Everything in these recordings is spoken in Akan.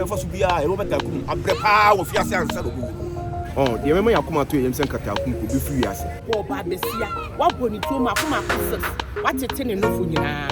yɛbɛfa so biara yɛde Robert Takum abrɛ paa wɔ fiase ansa na ɔbɛwu. Ɔn, deɛ ɛbɛma yɛn akoma atɔ yɛn yam sɛ nka Takum kɔ bɛfiri wiase. Wɔ ɔbaa basia, wabɔ ne tuo mako mako six, watete ne nofo nyinaa.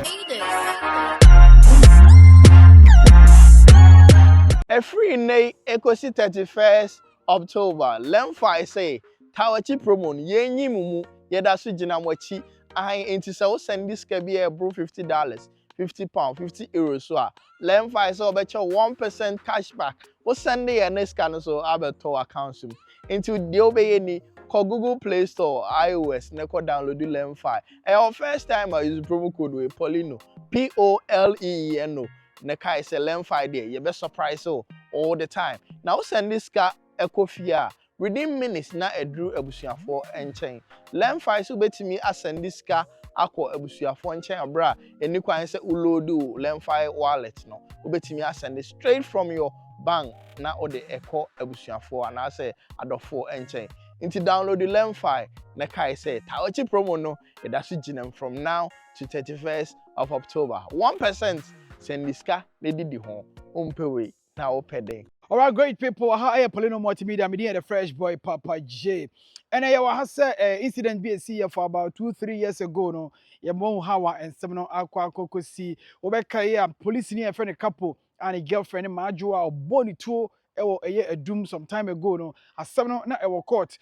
Ɛfiri nnɛ yi ɛkɔsi 31st October, Lemfi se, Tawakyi promo no, yɛnyi mo mu, yɛda so gyina mo akyi. Ahan, enti sɛ wo sɛnde sika bi a ɛboro $50, £50, €50 so a, Lemfi sɛ wɔbɛkyɛ wo 1% cashback. Wo sɛnde yɛn ne sika no so abɛtɔ w'account mu. Enti deɛ wobɛyɛ ni, kɔ Google Play Store, iOS, na kɔ download Lemfi. Ɛyɛ wo first time a, use promo code wei, Poleeno, P O L E E N O. Na kae sɛ Lemfi deɛ, yɛbɛ surprise wo all the time. Na wo sɛnde sika ɛkɔ fie a, within minutes na ɛduru abusuafoɔ nkyɛn. Lemfi sɛ wobɛtumi asɛnde sika akɔ abusuafoɔ nkyɛn abere a ɛni kwan sɛ woload wo Lemfi wallet no. Wobɛtumi asɛnde straight from your bank na wode ɛkɔ abusuafoɔ anaasɛ adɔfoɔ nkyɛn. Nti download Lemfi na kae sɛ Tawakyi promo no, ɛda so gyina from now to 31st of October. 1%, sɛnde sika na didi ho. Wompɛ wei na wopɛ den? All right, great people. Ha ɛyɛ Poleeno Multimedia. Me din the Fresh Boy Papa J. And I ha sɛ incident bi esi yɛ for about 2, 3 years ago no. Yɛ mo ha wa nsɛm no akɔ akɔkɔ si. Wobɛka yi a, police ni yɛfrɛ no Capo a ne girlfriend Maajo a ɔbɔ ne tuo ɛwɔ ɛyɛ Adum some time ago no. Asɛm no na ɛwɔ court.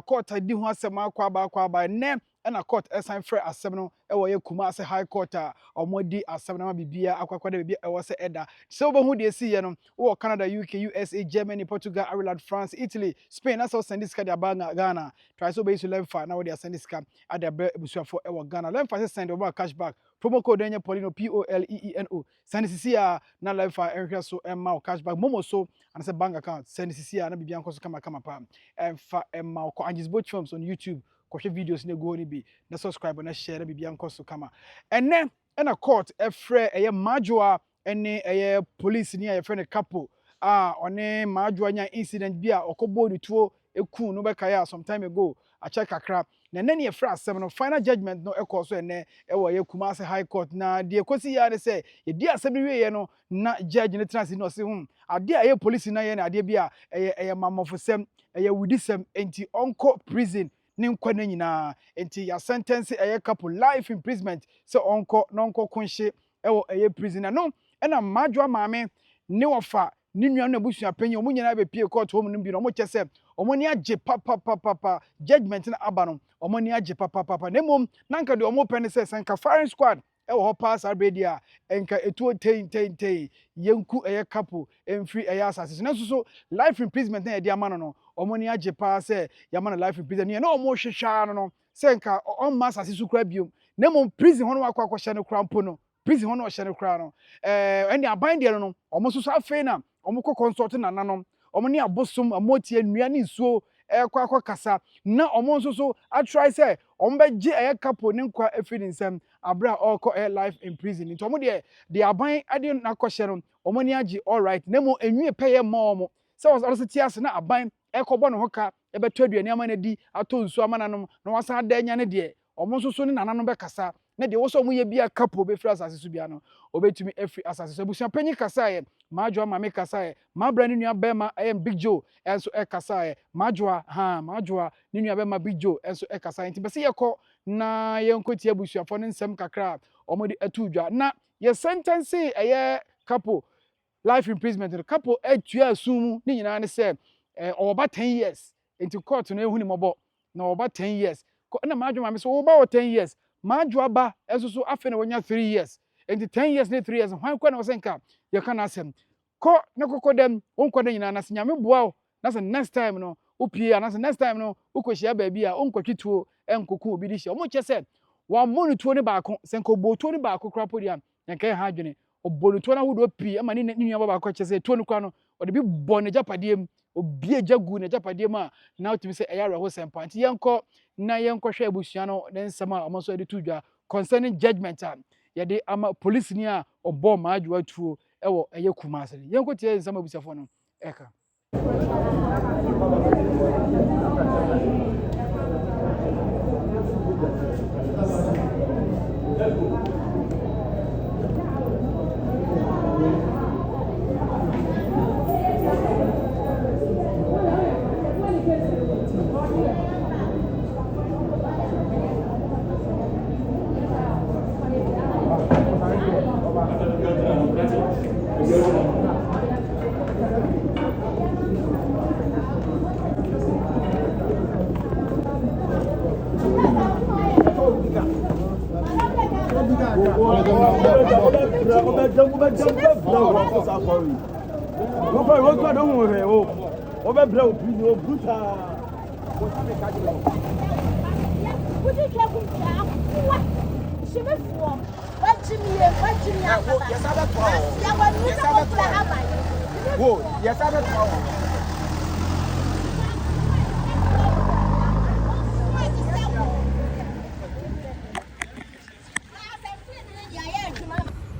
Court adi ho asɛm akɔ aba akɔ aba. Ɛnɛ ɛna court ɛsan frɛ asɛm no ɛwɔ yɛ Kumase High Court a wɔn adi asɛm no ama biribiara akɔ akɔda biribi ɛwɔ sɛ ɛda. Sɛ wobɛhu deɛ esi yɛ no, wowɔ Canada, UK, USA, Germany, Portugal, Ireland, France, Italy, Spain na sɛ wosɛnde sika de aba Ghana, try sɛ wobɛyi so Lemfi na wode asɛnde sika ade abrɛ abusuafoɔ ɛwɔ Ghana. Lemfi sɛ send wɔn cashback. Promo code ɛnyɛ Poleeno, P O L E E N O. Send sisi a na Lemfi ɛhwɛ so ɛma wo cashback. Momo so anasɛ bank account, send sisi a na biribiara nkɔ so kamakama paa. Ɛmfa ɛma wo kɔ Angie's Boat Films on YouTube, kɔhwɛ videos no egu hɔ no bi na subscribe na share na biribiara nkɔ so kama. Ɛnɛ ɛna court ɛfrɛ ɛyɛ Madwoa ɛne ɛyɛ police ni a yɛfrɛ no Capo a ɔne Madwoa nya incident bi a ɔkɔbɔɔ ne tuo eku no bɛkaeɛ a some time ago, akyɛ kakra. Na ɛnɛ ne yɛfrɛ asɛm no, final judgement no ɛkɔɔ so ɛnɛ ɛwɔ ɛyɛ Kumase High Court. Na deɛ ɛkɔsi yia ne sɛ yɛdi asɛm no wieɛ no, na judge no tena ase na ɔse adeɛ a ɛyɛ police na yɛ no, adeɛ bi a ɛyɛ mamɔfosɛm, ɛyɛ wudisɛm, nti ɔnkɔ prison ne nkwa no nyinaa. Nti yɛasentence ɛyɛ Capo life imprisonment sɛ ɔnkɔ na ɔnkɔ konhye ɛwɔ ɛyɛ prison. Ɛno ɛna Mmadwoa maame ne wɔfa ne nua no abusua panyin, wɔn nyinaa bɛpie court hɔ mu no bi na wɔn kyɛ sɛ wɔn ani agye papapapapa. Judgement no aba no, wɔn ani agye papapapa. Na mmom na nka deɛ wɔn pɛ ne sɛ nka firing squad ɛwɔ hɔ paa saa abere deɛ a, nka etuo tei tei tei yɛnku ɛyɛ Capo mfiri ɛyɛ asase so. Nanso so life imprisonment na yɛde ama no, wɔn ani agye paa sɛ yɛama no life imprisonment. Nea na wɔn hwehwɛ no sɛ nka ɔmma asase so kura biom, na mmom prison hɔ no wakɔ akɔhyɛ no kora mpo no, prison hɔ no ɔhyɛ no kora no, ɛne aban deɛ no, wɔn nso so afei na wɔn kɔ consult nananom, wɔn ne abosom, amotie nnua ne nsuo ɛkɔ akɔ kasa, na wɔn nso so atry sɛ wɔn bɛgye ɛyɛ Capo ne nkwa afiri ne nsam abere a ɔrekɔ ɛyɛ life in prison. Nti wɔn deɛ aban ɛde n'akɔhyɛ no, wɔn ani agye, alright, na mmom enwie pɛyɛ mma wɔn sɛ ɔno nso te ase na aban ɛkɔbɔ ne ho ka, ɛbɛtɔ aduane ama no adi, atɔ nsuo ama nanom na wasan ada anya ne deɛ. Wɔn nso so ne nananom bɛkasa na deɛ wɔsɔ wɔn yɛ bia Capo bɛfiri asase so bia no, obɛtumi afiri asase so. Abusua panyin kasaeɛ, Maadwoa maame kasaeɛ, Maabra ne nua bɛrima ɛyɛ Big Joe ɛnso ɛkasaeɛ, Maadwoa ha Maadwoa ne nua bɛrima Big Joe ɛnso ɛkasaeɛ. Nti bɛsɛ yɛkɔ na yɛnkɔ tie abusuafoɔ ne nsɛm kakra a wɔde ato dwa. Na yɛ sentence ɛyɛ Capo life imprisonment no, Capo atua asun mu ne nyinaa ne sɛ ɔwɔ ba 10 years, nti court no ehu ne mmɔbɔ na ɔwɔ ba 10 years. Ɛna Maadwoa maame so ɔwɔ ba wɔ 10 years, Maadwoa ba ɛnso so afei na wɔnya 3 years, nti 10 years ne 3 years, hwan kɔ na wɔsɛ nka yɛka n'asɛm kɔ na kɔkɔ dɛm wɔn nkɔ dɛm nyinaa. Na sɛ Nyame boa wo na sɛ next time no wopie anaasɛ next time no wokɔhyia baabi a wonkɔtwe tuo nkɔku obi de hyia, wɔn kyɛ sɛ wɔammɔ no tuo no baako. Sɛ nka ɔbɔ tuo no baako koraa po deɛ a, nka ɛha adwene. Ɔbɔ no tuo no ahodoɔ pii ama ne nua ba baako kyɛ sɛ tuo no koraa no, ɔde bi bɔ n'agyapadeɛ mu, obie gya gu n'agyapadeɛ mu a na wotumi sɛ ɛyɛ awerɛhosɛm paa. Nti yɛnkɔ na yɛnkɔhwɛ abusua no ne nsɛm a wɔn nso de to dwa concerning judgement a yɛde ama polisini a ɔbɔ Maadwoa tuo ɛwɔ ɛyɛ Kumase no. Yɛnkɔ tie nsɛm a abusuafoɔ no ɛka.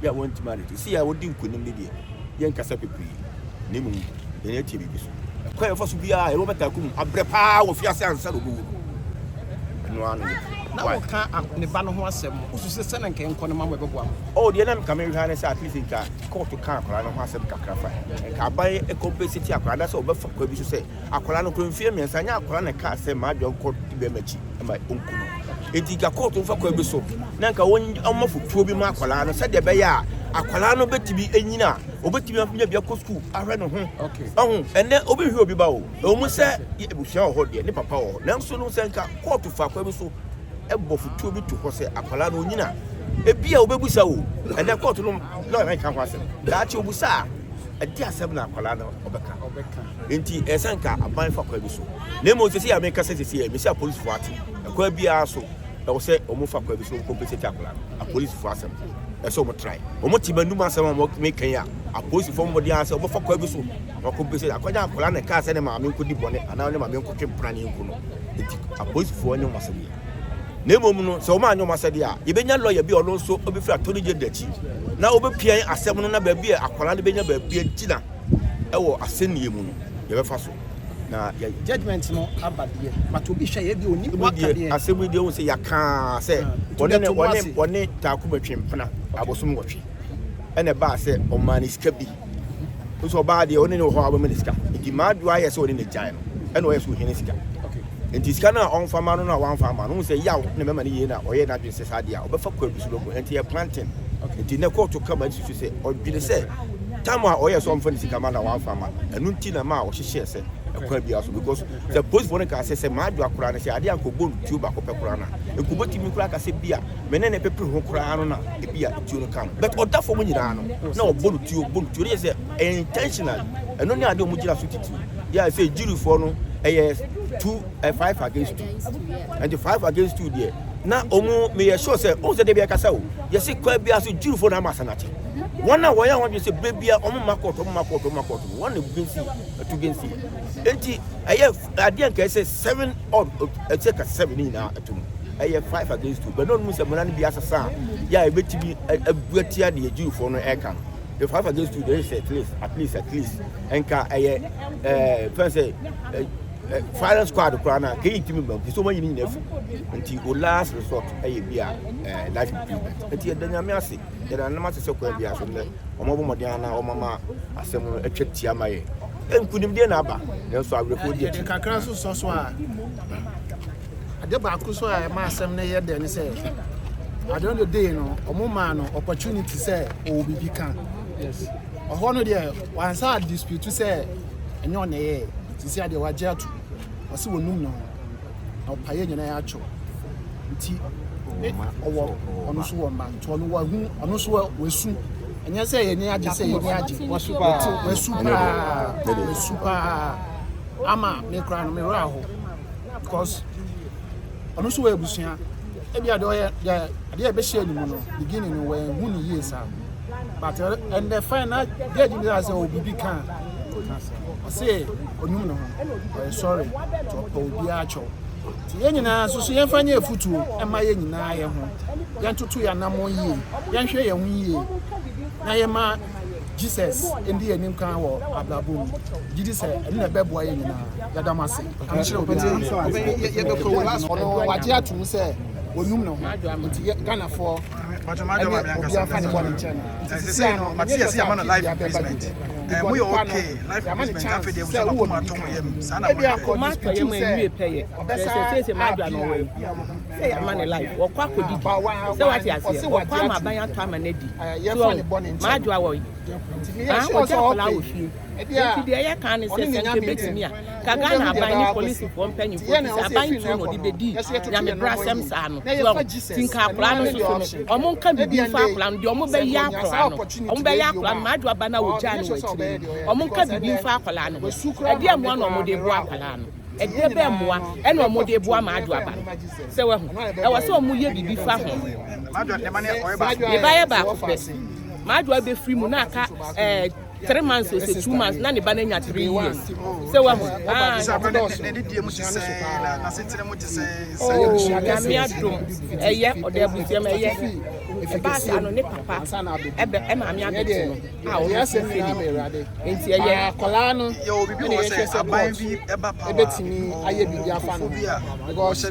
Bi a wɔntumi ane si a wɔdi nkonim ne deɛ yɛnkasa bebree na mmom yɛn atie biribi so. Ɛkwan a yɛfa so biara yɛbɔ bɛtaa kum abrɛ paa wɔ fiase ansa na obewu no. Ɛno ara no yɛ. Na wɔka ne ba no ho asɛm, wosu sɛ sɛ na nka nkɔ no ma mo ɛbɛboa mo. Oh, deɛ na nka mehwɛ ne sɛ at least nka kɔɔto ka akwadaa no ho asɛm kakra fa. Nka aban compensate akwadaa no sɛ ɔbɛfa kwa bi so sɛ akwadaa no kura mfeɛ 3 nyɛ akwadaa na ɛkaa sɛ maadwa nkɔ de bɛrima akyi ma ɔnku no. Enti nka kɔɔto mfa kwa bi so na nka wɔn fotuo bi ma akwadaa no sɛdeɛ ɛbɛyɛ a akwadaa no bɛtumi anyina a obɛtumi anya bi akɔ sukuu ahwɛ ne ho. Ɔho ɛnɛ obi hwɛ obi ba o, ɛwɔ mu sɛ abusua wɔ hɔ deɛ ne papa wɔ hɔ, nanso no sɛ nka kɔɔto fa kwa bi so ɛbɔ fotuo bi to hɔ sɛ akwadaa no onyina ebi a obɛbusa o, ɛnɛ kɔɔto no lɔya no nka ho asɛm, daakye obusa a ɛde asɛm na akwadaa no ɔbɛka. Nti ɛsɛ nka aban fa kwa bi so, na mmom sɛsɛ a meka sɛ sɛsɛ mesi apolisifoɔ ate ɛkwan biara so ɛwɔ sɛ wɔn fa kwa bi so wɔn compensate akwadaa no. Apolisifoɔ asɛm ɛsɛ wɔn try, wɔn te m'anum asɛm a wɔn meka yi a, apolisifoɔ mmɔden ara sɛ wɔbɛfa kwa bi so wɔn compensate akwadaa. Akwadaa na ɛkaa sɛ ne maame nkɔdi bɔne anaa ne maame nkɔtwe mpena ne nku no, nti apolisifoɔ nyɛ wɔn asɛdeɛ. Na mmom no sɛ wɔn anyɛ wɔn asɛdeɛ a, yɛbɛnya lɔya bi a ɔno nso ɔbɛfiri attorney general akyi na ɔbɛpia asɛm no na baabi a akwadaa no bɛnya baabi agyina ɛwɔ asɛnniɛ mu no yɛbɛfa so na yɛ. Judgement no aba deɛ, but obi hwɛ yɛ bi onim waka deɛ. Asɛm yi deɛ ohun sɛ yɛaka sɛ wɔne ne wɔne wɔne Taakuma twe mpena abosom 8 ɛna ɛbaa sɛ ɔmaa ne sika bi nso ɔbaa deɛ ɔne ne wɔ hɔ a ɔbɛma ne sika, nti Maadwoa ayɛ sɛ ɔne ne gyae no ɛna ɔyɛ sɛ ohia ne sika, nti sika no a ɔmfa ma no no a wamfa ama no, ohun sɛ yaw na mɛma ne yie na ɔyɛ n'adwene sɛ saa deɛ a ɔbɛfa kwa bi so bɛkɔ, nti yɛ planting. Nti nɛ kɔɔto kama susu sɛ ɔdwene sɛ tam a ɔyɛ sɛ ɔmfa ne sika ma na wamfa ama no, ɛno nti na ma ɔhyehyɛɛ sɛ ɛkwan biara so, because sɛ polisifoɔ no kaa sɛ sɛ Maadwoa koraa no sɛ adeɛ a nkɔbɔ no tuo baako pɛ koraa no a nkɔbɔtumi koraa ka sɛ bi a me ne ne pepere ho koraa no na ebi a tuo no ka no, but ɔda fam nyinaa no na ɔbɔ no tuo bɔ no tuo no yɛ sɛ ɛyɛ intentional. Ɛno ne adeɛ a wɔn gyina so titiriw yɛ sɛ juryfoɔ no ɛyɛ 2 5 against 2, nti 5 against 2 deɛ na wɔn meyɛ sure sɛ wɔn sɛ deɛ bi ɛkasa o yɛsi kwan bi aso juryfoɔ na ama asanakye wɔn a wɔyɛ wɔn adwene sɛ bere bia wɔn mma kɔɔto wɔn mma kɔɔto wɔn mma kɔɔto wɔn na gensi ɛto gensi, nti ɛyɛ adeɛ nka ɛsɛ 7 odd ɛsɛ ka 7 ne nyinaa ɛto mu ɛyɛ 5 against 2 bɛn na ɔno sɛ mmara no bi asesa a yɛ a ebetumi abu atia deɛ juryfoɔ no ɛka no, the 5 against 2 deɛ sɛ at least at least at least nka ɛyɛ fɛn sɛ firing squad koraa na kɛyi ntumi mma nti sɛ wɔn ayi ne nyinaa fi, nti o last resort ɛyɛ bi a life imprisonment. Nti yɛda Nyame ase, yɛda nanam ase sɛ kwan biara so nnɛ wɔn abɔ mmɔden ana wɔn ama asɛm no atwa tia ma yɛ nkunimdie na aba, nanso awerɛhoɔ di akyi. Yɛde kakra nso sɔ so a, ade baako so a ɛma asɛm no yɛ dɛ ne sɛ at the end of the day no ɔmo maa no opportunity sɛ ɔwɔ biribi ka. Ɔhɔ no deɛ wansa dispute sɛ ɛnyɛ ɔna ɛyɛ sisi adeɛ wagye ato ɔsi wɔnum ne ho na ɔpa yɛ nyinaa akyɛw, nti ɔwɔ ɔno nso wɔ mma, nti ɔno wahu ɔno nso wasu, ɛnyɛ sɛ yɛn ani agye sɛ yɛn ani agye, wasu paa wasu paa wasu paa ama me koraa no me werɛ aho because ɔno nso wɔ abusua ebi adeɛ ɔyɛ deɛ adeɛ a ɛbɛhyɛ ne mu no beginning no wɔn hu ne yie saa, but ɛnɛ fine na judge bi sɛ ɔwɔ biribi ka ɔse onum ne ho ɔyɛ sorry nti ɔpɛ obiara kyɛw, nti yɛn nyinaa nso so yɛmfa nyɛ afutuo ɛma yɛn nyinaa yɛn ho yɛntoto yɛn anammɔn yie, yɛnhwɛ yɛn ho yie na yɛma Jesus ndi yɛn anim kan wɔ abrabɔ mu, gye di sɛ ɛno na ɛbɛboa yɛn nyinaa. Yɛda mo ase, amehyerɛ obiara. Ɔno wagye atom sɛ onum ne ho, nti Ghanafoɔ ɛne obiara fa ne bɔ ne nkyɛn no, nti sisi ano menyɛ sure sɛ appeal bi abɛba bi because nipa no yɛama ne chance sɛ wowɔ biribi ka ebi akɔ dispute sɛ ɔbɛsa appeal. Sɛ yɛama ne life wɔkɔ akɔdidi sɛ wate aseɛ, wɔkɔ ama aban atɔ ama no adi so maadwoa wɔ yi. Ah, ɔgya akwadaa wɔ fie. Nti deɛ ɛyɛ kan ne sɛ sɛ nka ebetumi a, ka Ghana aban ne polisifoɔ mpanyinfoɔ ti sɛ aban tuo na ɔde bedi nyame brasɛm saa no. So ahu? Ti nka akwadaa no nso so no, ɔmo nka biribi nfa akwadaa no, deɛ ɔmo bɛyɛ akwadaa no, ɔmo bɛyɛ akwadaa no, Madwo aba no a wɔgyaa no wɔ akyire no, ɔmo nka biribi nfa akwadaa no ho. Ɛdeɛ mmoa na ɔmo de boa akwadaa no? Ɛdeɛ bɛn mmoa ɛna ɔmo de boa Madwo aba no? Sɛ wahu? Ɛwɔ sɛ ɔmo yɛ biribi fa ho. Ne ba yɛ baako pɛ. M'adwoa bɛfiri mu na aka eh, 3 months o sɛ 2 months na ne ba no anya 3 years sɛ wahu. Ah, oh, Nyame adom ɛyɛ ɔde abusua mu ɛyɛ ɛbaa saa no ne papa ɛbɛ ɛmaame abɛte no a ɔno nso fɛ ni nti ɛyɛ. Akwadaa no ɛna yɛhwɛ sɛ court ɛbɛtumi ayɛ biribi afa no ho because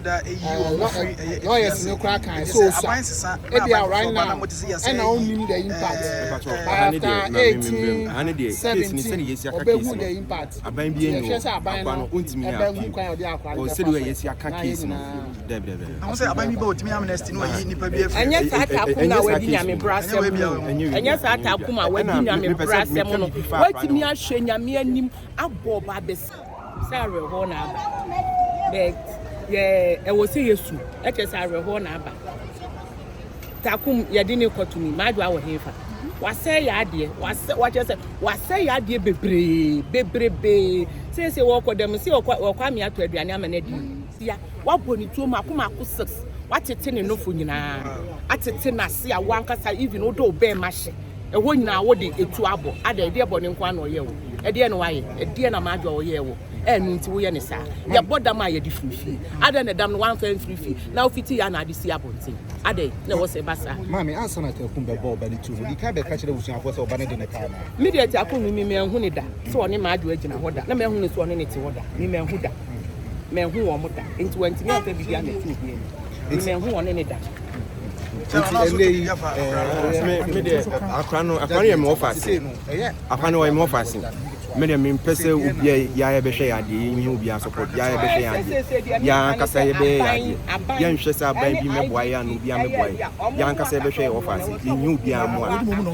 lawyers no koraa kan sɛ osua ebia right now ɛna ɔnnim the impact, but after 18 17 ɔbɛhu the impact. Aban bi yɛhwɛ sɛ aban no no ɛbɛhu kwan a ɔde akwadaa no sɛdeɛ bɛfa yɛsi so aka na yɛ case no nyinaa. Dɛbi, dɛbi. Ahun sɛ aban bi ba, otumi amnesty na wayi nipa bi afiri. Ɛnyɛ saa Takum na wadi Nyame bra asɛm no, ɛnyɛ saa Takum a wadi Nyame bra asɛm no, watumi ahwɛ Nyame anim abɔ ɔba abɛsi sɛ awerɛhoɔ na aba, but yɛ ɛwɔ sɛ yɛsu ɛkyɛ sɛ awerɛhoɔ na aba. Takum yɛde ne kɔtumi maadwo awɔ hefa wasɛe yɛ adeɛ, wasɛ wakyerɛ sɛ wasɛe yɛ adeɛ bebree bebrebee. Seesei wɔkɔ dɛm sɛ wɔkɔ wɔkɔ ame atɔ aduane ama no adi ya, wabɔ ne tuo mako mako six, watete ne nofo nyinaa, atete n'ase a wankasa even wode wo bɛɛma hyɛ ɛhɔ nyinaa wode etu abɔ ada. Ɛdeɛ bɔ ne nko ano ɔyɛ wo ɛdeɛ na wayɛ ɛdeɛ na maadwo a ɔyɛ wo ɛnu nti woyɛ ne saa. Yɛbɔ dam a yɛde firi fie ada na dam no wamfa mfiri fie na wofiti yɛ ana ade si abɔnten ada na ɛwɔ sɛ ɛba saa. Maame, ansa na Takum bɛbɔ ɔba ne tu no, di kan bɛka kyerɛ abusuafoɔ sɛ ɔba no de ne kaa naa? Me deɛ, Takum no mi manhu ne da sɛ ɔne maadwo agyina hɔ da, na manhu ne sɛ ɔne ne te hɔ da. Mi manhu da, manhu wɔn da, nti wantumi amfa biribi amɛto obi anim. Mi manhu ɔne ne da. Nti ɛnɛ yi me deɛ, akora no yɛ me wɔfa ase. Akora no ɔyɛ me wɔfa ase. Me deɛ, mempɛ sɛ obia yɛayɛ bɛhwɛ yɛ adeɛ. Yɛnyɛ obia support, yɛayɛ bɛhwɛ yɛ adeɛ, yɛn ankasa yɛbɛyɛ yɛ adeɛ. Yɛnhwɛ sɛ aban bi mɛboa yɛ ana obia mɛboa yɛ. Yɛn ankasa yɛbɛhwɛ yɛ wɔfa ase. Yɛnyɛ obia mmoa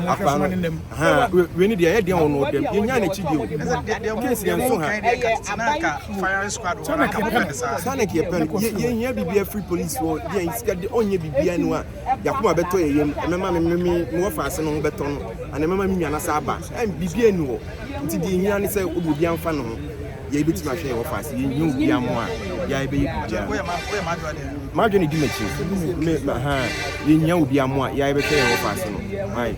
akora no ha. Wei ne deɛ ɛyɛ deɛ ɔno dɛm yɛnya n'akyi deɛ o case yɛn so ha saa na yɛpɛ no. Yɛhia biribi afiri police hɔ deɛ sika de ɔnyɛ biribiara no a yɛakoma bɛtɔ yɛ yam, ɛmɛma me wɔfa ase no ho bɛtɔ no ana ɛmɛma me nua no sa aba. Biribiara ni hɔ, nti deɛ ɛhia ne sɛ wode obi amfa ne ho yɛ bɛtumi ahwɛ yɛ wɔfa ase. Yɛhia obi amoa a yɛa yɛbɛyɛ biribiara. Madwe ne di m'akyi me ha. Yɛhia obi amoa yɛa yɛbɛhwɛ yɛ wɔfa ase no. Ai,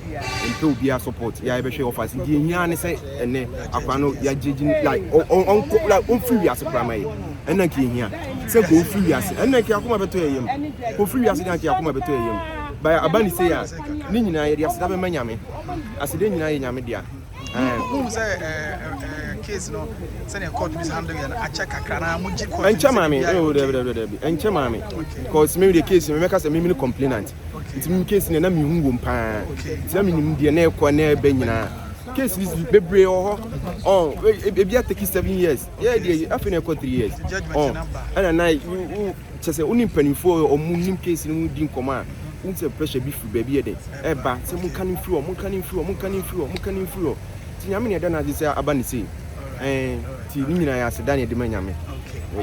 mpɛ obiara support, yɛa yɛbɛhwɛ yɛ wɔfa ase. Deɛ ɛhia ne sɛ ɛnɛ akwa no yɛagyegye like ɔnkɔ like ɔmfiri wiase koraa ma yɛ. Ɛnna nka ɛhia sɛ nka ɔmfiri wiase, ɛnna nka akoma bɛtɔ yɛ yam. Ɔmfiri wiase deɛ, nka akoma bɛtɔ yɛ yam. Ba aba ne sei a ne nyinaa yɛde aseda bɛma Nyame. Aseda nyinaa yɛ Nyame dea. Wohu sɛ case no sɛdeɛ court bi handle yɛ no akyɛ kakra na mogye court? Ɛnkyɛ maame, oh, dabi, dabi, dabi, ɛnkyɛ maame, because me de case me mɛka sɛ me ne complainant, nti me case no na mehu wom paa, nti na menim deɛ na ɛkɔ na ɛbɛ nyinaa. Case ni bebree wɔ hɔ ɔn ebi atake 7 years, yɛ deɛ afei na ɛkɔ 3 years ɔn ɛna na wo kyɛ sɛ wo ne mpanimfoɔ a ɔmo nim case no mu di nkɔmɔ a, wohu sɛ pressure bi firi baabi yɛ dɛ ɛba sɛ monka no mfiri hɔ, monka no mfiri hɔ, monka no mfiri hɔ, monka no mfiri hɔ. Nti Nyame ne ɛda no ase sɛ aba ne sei. Nti ne nyinaa yɛ aseda ne ɛde ma Nyame.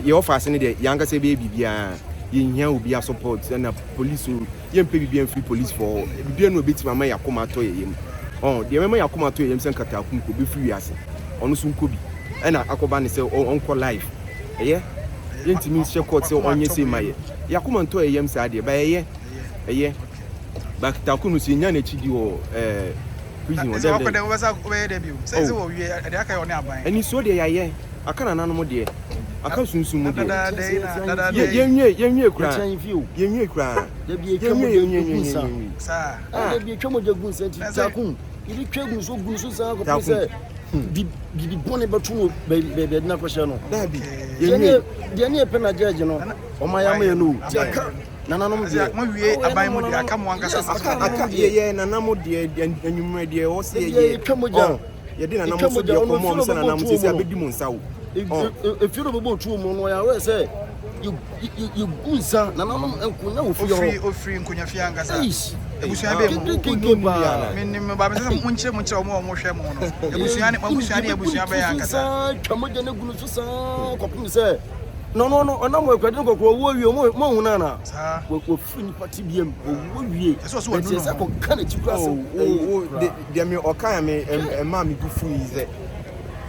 Yɛ ɔfa ase no deɛ, yɛn ankasa yɛbɛyɛ biribiara. Yɛnhia obi support ɛna police o, yɛmpɛ biribiara mfiri police fɔ hɔ. Biribiara no ɛbɛtumi ama yɛ akoma atɔ yɛ yam ɔn deɛ ɛbɛma yɛ akoma atɔ yɛ yam sɛ nkataako nkɔ bɛfiri wiase, ɔno nso nkɔ bi ɛna akɔba ne sɛ ɔnkɔ life. Ɛyɛ yɛntumi nhyɛ court sɛ ɔnyɛ sei ma yɛ yɛ akoma ntɔ yɛ yam saa deɛ ba ɛyɛ ɛyɛ bakitako no so yɛnya n'akyi di wɔ prison wɔ dɛ dɛ wobɛsa wobɛyɛ dɛ bio sɛ wɔwie ɛde aka yɛ ɔne aban. Anisuo deɛ yɛayɛ aka nananom deɛ aka sunsum mu deɛ yɛnwie, yɛnwie koraa, yɛnwie koraa, yɛnwie, yɛnwie, yɛnwie, yɛnwie. Saa. Dabi, etwa mogya gu nsa nti Takum yɛde twa gu nso gu nso saa kɔpem sɛ biribi bɔne bɛto no baabi baabi ade no akɔhyɛ no. Dabi. Yɛnwie. Deɛ ne yɛpɛ na gyɛɛgye no ɔma yɛ ama yɛ no o, nti aka nananom deɛ. Moawie aban mu deɛ aka mo ankasa. Aka aka yɛyɛ nanam deɛ anwummerɛ deɛ ɛwɔ sɛ yɛyɛ. Yɛtwa mogya. Yɛde nanam so deɛ kɔmɔ ɔmo sɛ nanam sɛ sɛ abɛdi mo nsa o. Efie no bɛbɔ otuo mu no, ɔyɛ awɛ sɛ yɛgu nsa nananom nkonya wɔ fie hɔ. Ofiri nkonya fie ankasa. Ebusua bɛn mu? Kenken paa. Menim ba mesɛ sɛ monkyerɛ mu nkyerɛ wɔn a wɔhwɛ mo no. Ebusua ne abusua ne abusua bɛyɛ ankasa. Saa twa mogya no gu no so saa kɔpem sɛ na ɔno ɔno ɔnam awurade no kɔkɔɔ ɔwɔ wie mo mo ahunu ana wɔfiri nipa ti biam ɔwɔ wie ɛti ɛsɛ kɔka n'akyi kura sɛ o deɛ me ɔka ya me ɛma me bu fu yi sɛ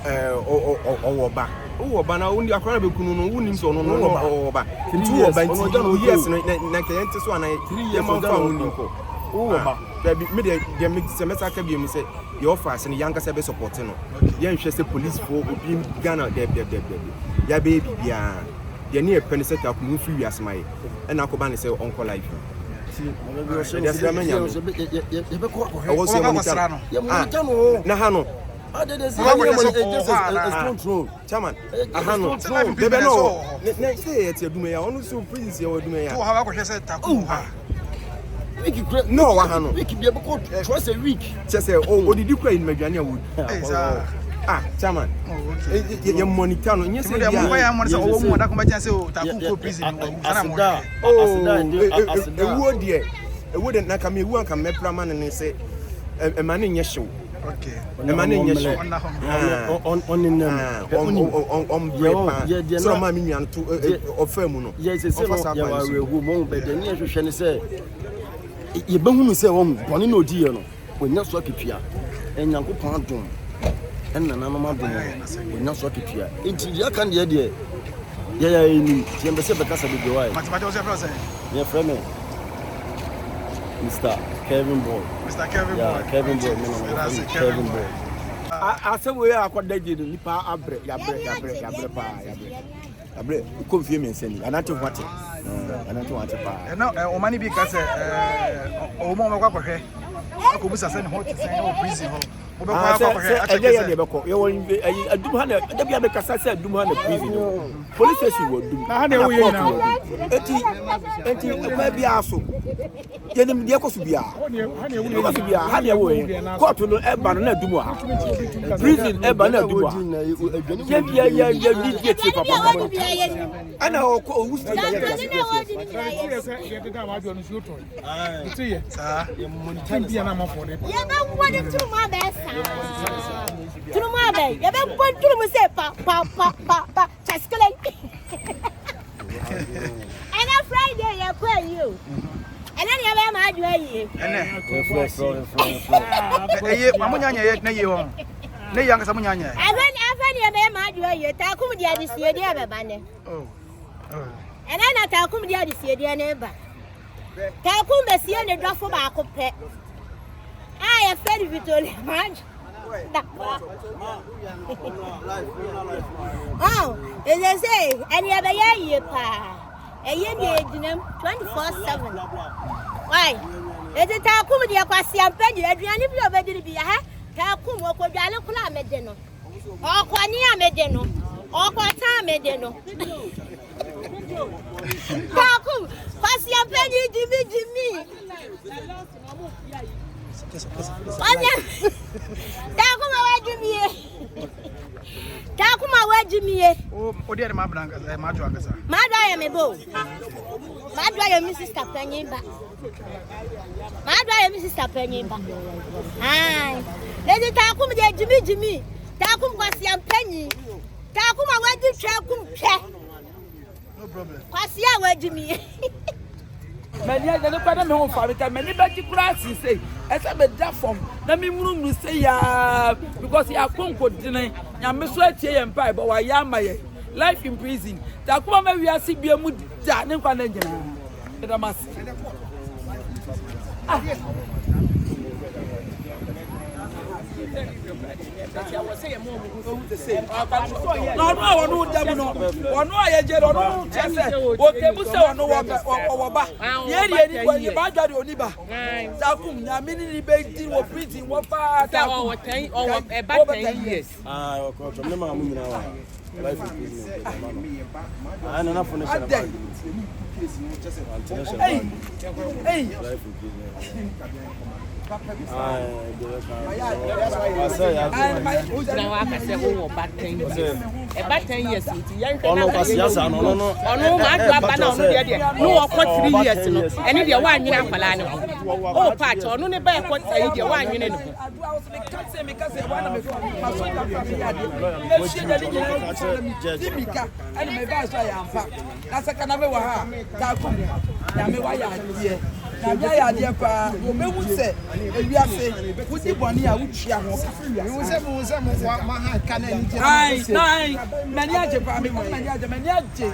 ɔwɔ ba wowɔ ba na woni akora na bɛkunu no wonim sɛ ɔno no ɔwɔ ba nti wowɔ ba nti years no na nka yɛnte so ana yɛma mfa wo ni nkɔ wowɔ ba dabi me deɛ deɛ me sɛ mɛsa aka bio mu sɛ yɛ ɔfa ase no yɛankasa bɛ support no yɛnhwɛ sɛ policefoɔ obi Ghana dɛbi dɛbi dɛbi dɛbi yɛabɛyɛ biribiara deɛ ne yɛpɛ no sɛ taako mu mfiri wiase ma yɛ ɛna akɔba ne sɛ ɔnkɔ life yɛde aseda ma nyame ɛwɔ so yɛmonitor no na ha no chairman aha no bɛbɛ no ne sɛ yɛ te adwuma yi a ɔno nso prison sɛ yɛwɔ adwuma yi a wɔ ha wakɔhwɛ sɛ taku ha week kura no ɔwɔ ha no week bi ɛbɛkɔ twice a week kyɛ sɛ odidi kura yi aduane a wɔdi ah chairman yɛ monitor no nyɛ sɛ bi a mo sɛ ɔwɔ mu ɔda kɔn bɛkyɛn sɛ o taku kɔ prison wɔ wu sana mo ewuo deɛ ewuo deɛ na kame ewu anka mɛpra ma no ne sɛ ɛma ne nyɛ hyew ɛma ne nyɛ hyew ɔmbrɛ paa sɛ ɔma me nua no to ɔfaa mu no ɔfa saa kwan so bɛdeɛ ne yɛhwehwɛ ne sɛ yɛbɛhunu sɛ wɔhu bɔne na ɔdiiɛ no ɔnya so akatua Nyankopɔn adom ɛne nananom adom ɔnya so akatua nti deɛ aka deɛ deɛ yɛyɛ yɛnim nti yɛmpɛ sɛ bɛkasa bebree wae yɛfrɛ me Mr. Kevin Boy. Mr. Kevin yeah, Boy. Kevin Boy. Me no, me Kevin Boy. Asɛm wei akɔda gye no nipa abrɛ yabrɛ yabrɛ yabrɛ paa yabrɛ yabrɛ kɔ mfie mmiɛnsa ni anante ho ate anante ho ate paa. Ɛna ɔma no bi ka sɛ ɔwɔ mu a wɔbɛkɔ akɔhwɛ akɔbusa sɛ ne ho te sɛn wɔ prison hɔ. Ah, sɛ sɛ ɛnyɛ yɛ deɛ bɛkɔ yɛwɔ ɛyi adum ha na dabi abɛkasa sɛ adum ha na prison wɔ police station wɔ adum na court wɔ adum eti eti ɛkwan biara so yɛnim deɛ kɔ so biara deɛ kɔ so biara ha deɛ wɔ yɛ court no ɛba no na adum wɔ ha prison ɛba na adum wɔ ha yɛ yɛ yɛ yɛ di die tie papa ɛna ɔkɔ owu stage ayɛ deɛ sɛ Yɛbɛbɔ ne turum abɛɛ saa. Turum abɛɛ. Yɛbɛbɔ turum sɛ pa pa pa pa pa. Kyasikele. Ɛnɛ Friday yɛkɔ ayi o. Ɛnɛ ne yɛbɛyɛ maa adwo ayie. Ɛnɛ. Ɛyɛ ma mo nyanya yɛ na yie wɔn. Ne yɛ ankasa mo nyanya. Afɛ afɛ ne yɛbɛyɛ maa adwo ayie. Taakum di adesie deɛ bɛba nɛ. Ɛnɛ na taakum di adesie deɛ ne ba. Takum besie ne dɔfo baako pɛ a yɛfrɛ no Victoria Madge Dakwa. Oh, ɛsɛ sɛ ɛne ɛbɛyɛ ayie paa. Ɛyɛ deɛ ɛgyinam 24/7. Why? Ɛti Takum deɛ kwaseampa nyina aduane bi a ɔbɛdi no bi ha Takum ɔkɔdwale koraa mede no. Ɔkɔne a mede no. Ɔkɔta a mede no. Kwaku, kwasia panyin gyimi gyimi. Kwasia, taako ma wagye ye. Taako ma wagye ye. O deɛ de ma abena ankasa, eh, ma adwo ankasa. Ma adwo ayɛ me bo. Ma adwo ayɛ me sister panyin ba. Ma adwo ayɛ me sister panyin ba. Ai. Lady taako mi deɛ gyimi gyimi. Taako kwasia panyin. Taako ma wagye twɛ kum twɛ. Kwasi a wagye mi. M'ani agye ne kora na me ho mfa me ka m'ani bɛgye koraa sen sei ɛsɛ meda fam na memurumuru sei yaa because yɛ akonkodene nyame so atie yɛn mpaebɔ wayɛ ama yɛn life in prison takoma ma wiase bia mu da ne nkwa na nyinaa meda mo ase ah. Na ɔno a wɔne da mu no, ɔno a yɛgye no, ɔno kyerɛ sɛ ɔkɛmu sɛ ɔno wɔwɔ ba. Yɛn deɛ ni wɔn ba adwa deɛ ɔni ba. Takum nyame ne ni bɛ di wɔ prison wɔ paa takum. Ɔwɔ ɛba 10 years. Ah, ɔkɔ ɔtɔ ne maa mu nyinaa wɔ ha. Life in prison. Ah, nana fo ne hyɛ na baagi. Hey, hey. Life in prison. Wogyina hɔ aka sɛ wowɔ ba 10 years. Ɛba 10 years nti yɛnhwɛ na Ɔno kwasea saa no, ɔno no, ɔno maa do aba na ɔno deɛ deɛ ne wɔkɔ 3 years no ɛne deɛ woanwene akwadaa no ho. O paakyɛ ɔno ne ba ɛkɔ ɛyi deɛ woanwene ne ho. Na sɛ kana me wɔ ha a, taako mu. Nyame wayɛ adeɛ. Nyame ayɛ adeɛ paa. Wɔbɛhu sɛ ewiase wodi bɔne a wotua ho ka. Mehu sɛ mehu sɛ mo ma ha ka na anigye. Ae, ae, m'ani agye paa, meka sɛ m'ani agye, m'ani agye.